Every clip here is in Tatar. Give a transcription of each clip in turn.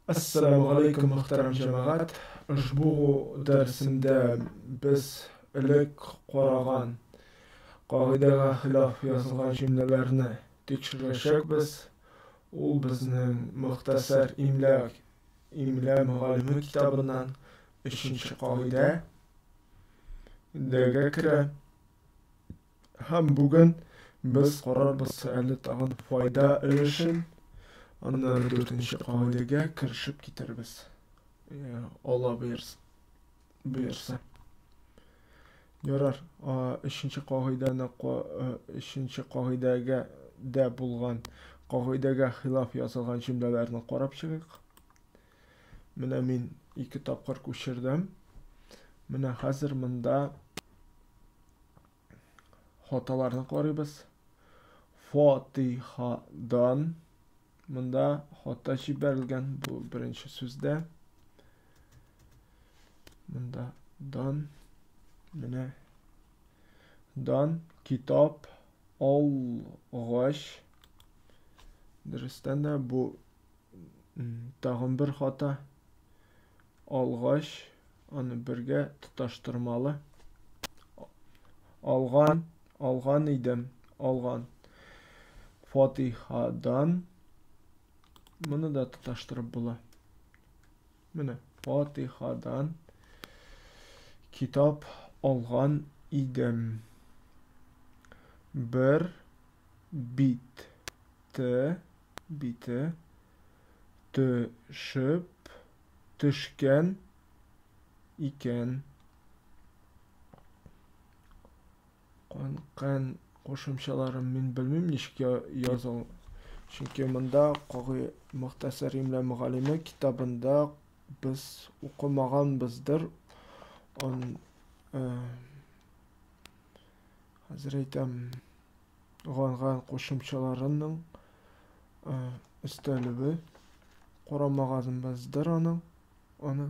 Әссәламү галәйкүм, мөхтәрәм җәмәгать. Ошбу дәресемдә без элек караган кагыйдәгә хилаф язылган җөмләләрне тикшерәчәкбез. Ул безнең Мөхтәсәр имлә имлә мөгаллиме китабыннан өченче кагыйдә дәгә керә. Һәм бүген без карарбыз әле тагын файда өлешен, аннары дүртенче кагыйдәгә керешеп китербез. Алла боерса. Ярар, өченче кагыйдәне өченче кагыйдәгә дә булган кагыйдәгә хилаф язылган җөмләләрне карап чыгыйк. Менә мин ике тапкыр күчердем. Менә хәзер монда Хаталарны карыйбыз. Фатихадан. Монда хата җибәрелгән бу беренче сүздә. Монда дан. Менә дан китап алгач. Дөрестән дә бу тагын бер хата. Алгач, аны бергә тоташтырмалы. Алган, алган идем, алган. Фатихадан моны да тоташтырып була. Менә Фатихадан китап алган идем. Бер бит те бите төшеп төшкән икән. Кан кушымчаларын мин белмим ничек языл. Чөнки монда Кагый Мөхтәсәр имла мөгаллиме китабында без укымаганбыздыр. Он хәзер әйтәм, ганган кушымчаларының өстәлүе карамаганбыздыр аның аны.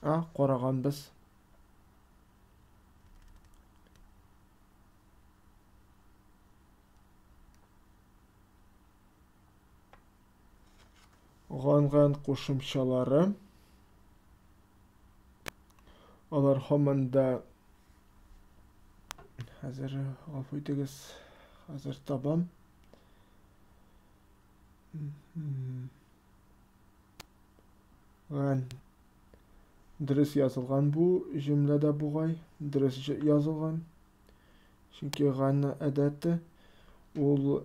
А, караганбыз. Ганган кушымчалары алар һаман да хәзер гафу итегез, хәзер табам. Ган. Дөрес язылган бу җөмләдә бугай, дөрес язылган. Чөнки ганны әдәте ул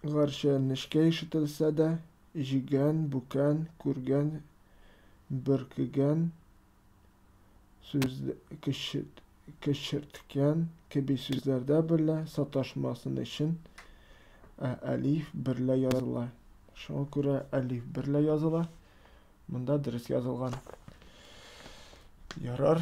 гәрчә нечкә ишетелсә дә, җигән, бүкән, күргән, бөркегән сүз кечерткән кеби сүзләрдә берлә саташмасын өчен әлиф берлә языла. Шуңа күрә әлиф берлә языла. Монда дөрес язылган. Ярар.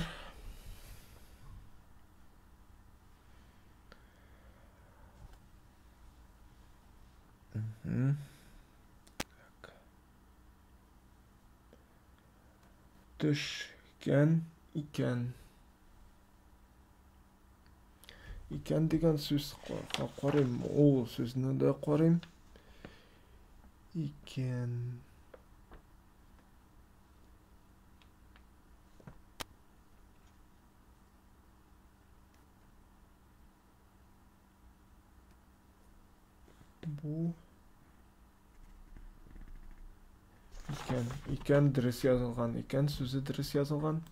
Төшкән икән. Икән дигән сүз карыйм. Ул сүзне дә карыйм. Икән. Бу икән. Икән дөрес язылган. Икән сүзе дөрес язылган.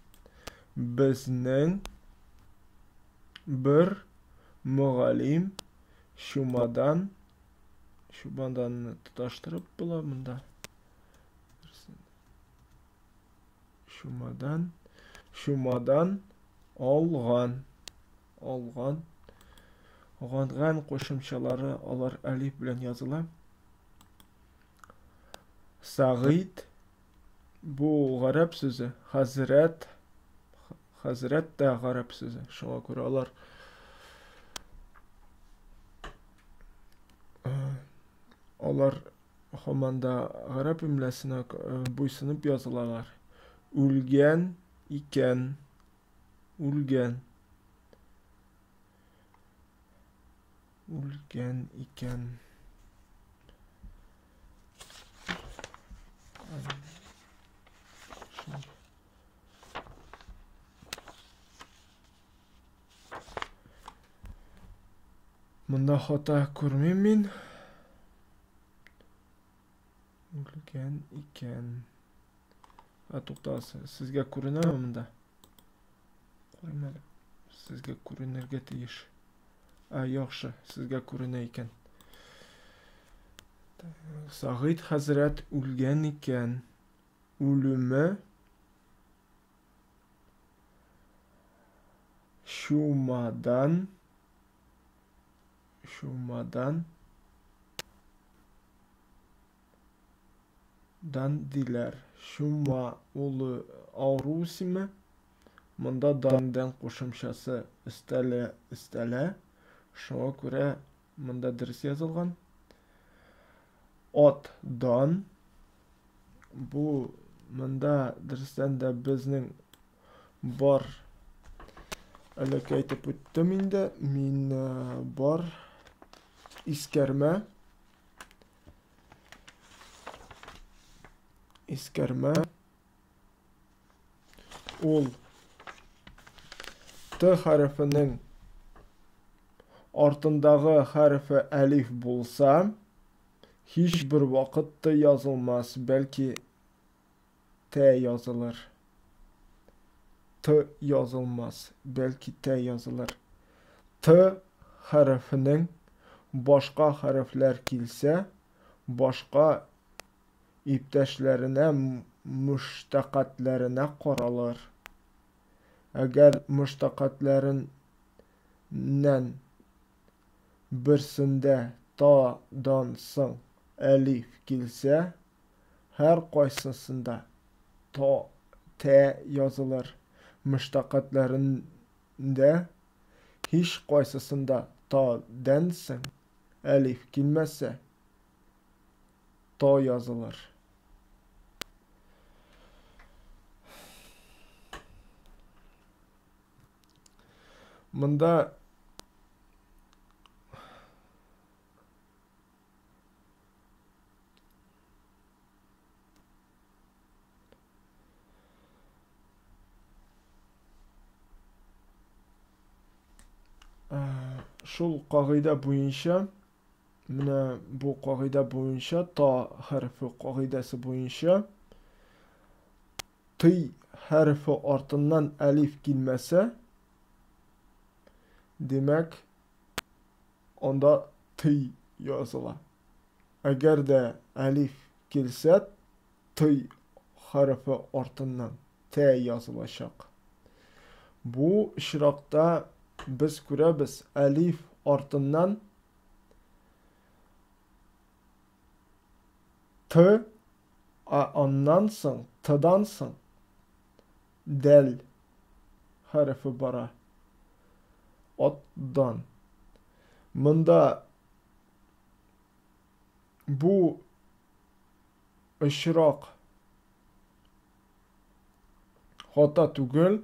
Безнең бер мөгаллим чумадан чумаданны тоташтырып була монда. Чумадан чумадан алган алган ганган кушымчалары алар әлиф белән языла. Сагыйд бу гарәп сүзе, хәзрәт хәзрәт тә гарәп сүзе. Шуңа күрә алар алар һаман да гарәп имләсенә буйсынып язылалар. Үлгән икән, үлгән. Үлгән икән. Монда хата күрмим мин. Үлгән икән. Ә туктагыз, сезгә күренәме монда? Карыйм әле. Сезгә күренергә тиеш. Ә, яхшы, сезгә күренә икән. Сагыйт хәзрәт үлгән икән. Үлеме Чумадан Чумадан дан диләр. Чума улы авыру исеме. Монда дан дән кушымчасы өстәлә, өстәлә. Шуңа күрә монда дөрес язылган. Ат дан. Бу монда дөрестән дә безнең бар элек әйтеп үттем инде. Мин э, бар искәрмә. Искәрмә. Ул Т хәрефенең артындагы хәрефе әлиф булса, һичбер вакыт Т язылмас, бәлки Т язылыр. Т язылмас, бәлки Т язылыр. Т хәрефенең башка хәрефләр килсә, башка иптәшләренә мөштәкатьләренә каралыр. Әгәр мөштәкатьләреннән берсендә та дан соң әлиф килсә, һәркайсысында та, тә язылыр, мөштәкатьләрендә һичкайсысында та дән соң әлиф килмәсә, то язылыр. Монда шул кагыйдә буенча Менә бу кагыйдә буенча, та хәрефе кагыйдәсе буенча, ты хәрефе артыннан әлиф килмәсә, димәк, анда ты языла. Әгәр дә әлиф килсә, ты хәрефе артыннан тә язылачак. Бу очракта без күрәбез, әлиф артыннан Т, ә аннан соң, Т-дан соң дәл хәрефе бара. Атдан. Монда бу очрак хата түгел,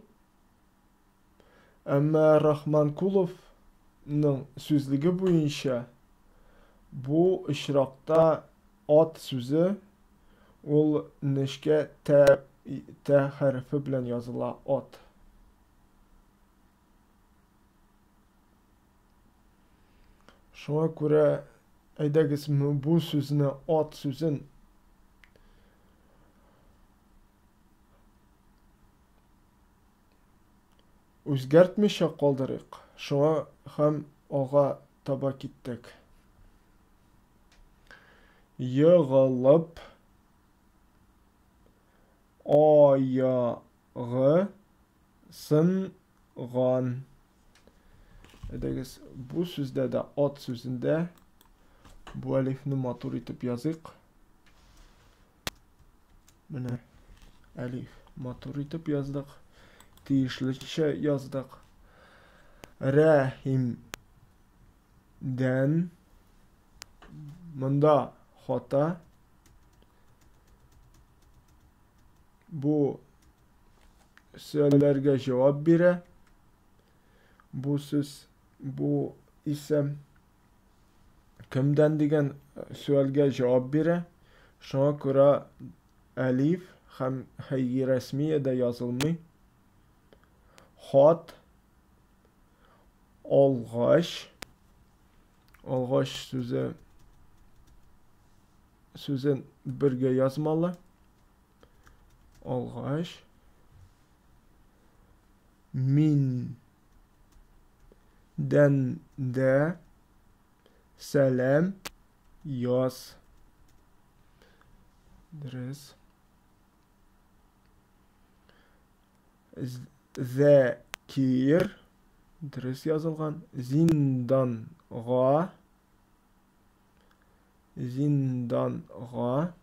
Әмма Рахманкуловның сүзлеге буенча, бу очракта ат сүзе ул нечкә тә, тә хәрефе белән языла, ат. Шуңа күрә әйдәгез бу сүзне, ат сүзен Үзгәртмичә калдырыйк. Шуңа һәм алга таба киттек. Егылып, аягы сынган. Әйдәгез, бу сүздә дә ат сүзендә бу әлифне матур итеп языйк. Менә әлиф матур итеп яздык. Тиешлечә яздык. Рәхимдән монда хата. Бу сөальләргә җавап бирә. Бу сүз, бу исем кемдән дигән сөальгә җавап бирә. Шуңа күрә Әлиф һәм һәйги рәсмия дә язылмый. Хат алгач, алгач сүзе сүзен бергә язмалы. Алгач мин дән дә сәлам яз. Дөрес. Зәкир дөрес язылган. Зинданга зинданга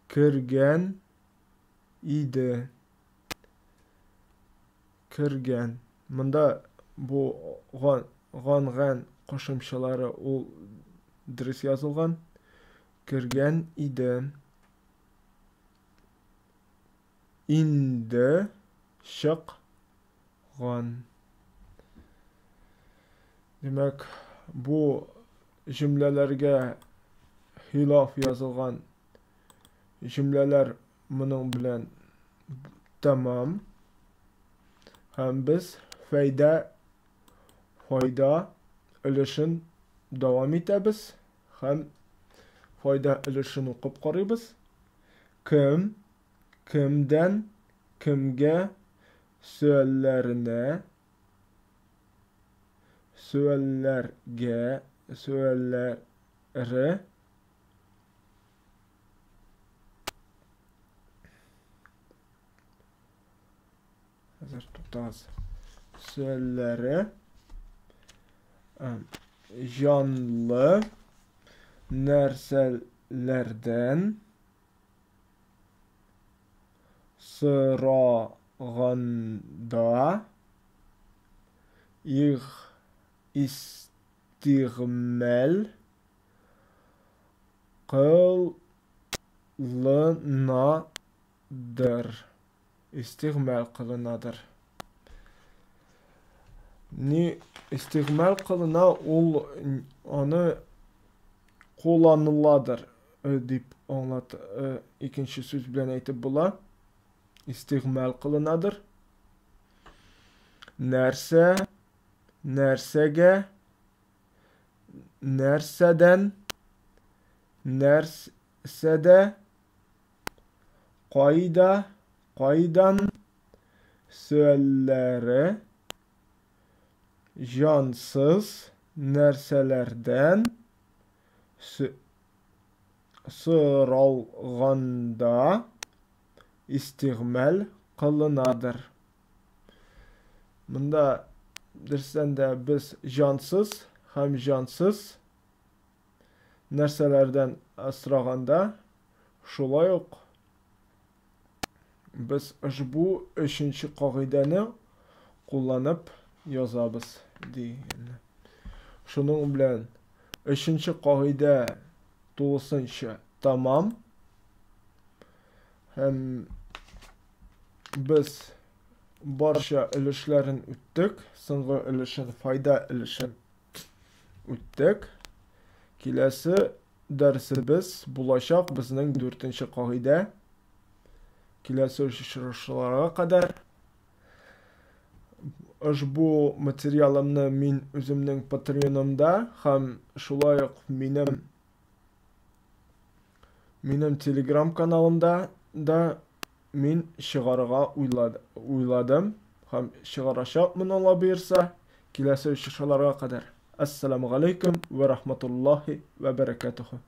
кергән иде. Кергән. Монда бу ган, ган, кушымчалары ул дөрес язылган. Кергән иде. Инде чыккан. Димәк, бу җөмләләргә хилаф язылган җөмләләр моның белән тәмам. Һәм без фәйдә файда өлешен дәвам итәбез һәм файда өлешен укып карыйбыз. Кем, кемдән, кемгә сөальләренә сөальләргә сөальләре Хәзер туктагыз. Сөальләре җанлы нәрсәләрдән сораганда их истигъмәл кылынадыр. Истигъмәл кылынадыр. Ни истигъмәл кылына ул аны кулланыладыр дип аңлат икенче сүз белән әйтеп була. Истигъмәл кылынадыр. Нәрсә, нәрсәгә, нәрсәдән, нәрсәдә, кайда, кайдан сөальләре җансыз нәрсәләрдән соралганда истигъмәл кылынадыр. Монда дөрестән дә без җансыз һәм җансыз нәрсәләрдән сораганда шулай ук без ошбу өченче кагыйдәне кулланып язабыз дигән. Шуның белән өченче кагыйдә тулысынча тәмам. Һәм без барча өлешләрен үттек. Соңгы өлешен, файда өлешен үттек. Киләсе дәресебез булачак безнең дүртенче кагыйдә. Киләсе очрашуларга кадәр ошбу материалымны мин үземнең Patreonымда һәм шулай ук минем минем Telegram каналымда да мин чыгарырга уйладым һәм чыгарачакмын Алла боерса. Киләсе очрашуларга кадәр. Ассаламу алейкум ва рахматуллахи ва баракатуху.